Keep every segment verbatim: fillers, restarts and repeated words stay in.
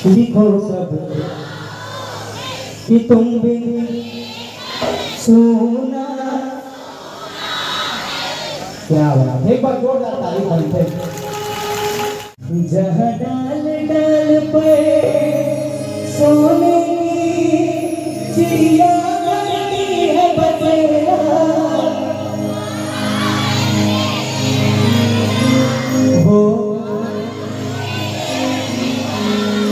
लिखो सब कि तुम बिन सूना। क्या बात है, एक बार जोरदार ताली बनते। जहाँ डाल डाल पर सोने की चिड़िया करती है बसेरा, वो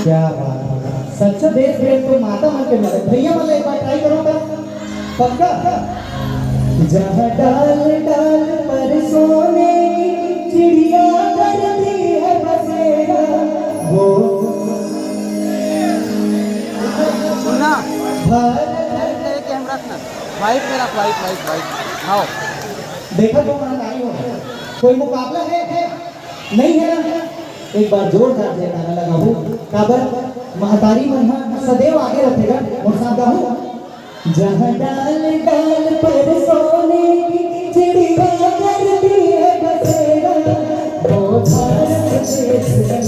क्या बात है। सच्चा देश प्रेम तो माता मन के मदद। भैया मन एक बार ट्राई करो का, पक्का। जहाँ डाल डाल पर सोने की चिड़िया करती है बसेरा, वो सुनना। भारत है। कैमरा रखना, वाइट में रख, वाइट, वाइट, वाइट। हाँ। देखा तो मन आई हो, कोई मुकाबला है, है? नहीं है ना? एक बार जोरदार जयकारा लगाओ। काबर महतारी मन ह सदैव आगे रथे गा। मोर साथ गाहू। जहाँ डाल डाल पर सोने की चिड़िया करती है बसेरा, वो भारत देश है।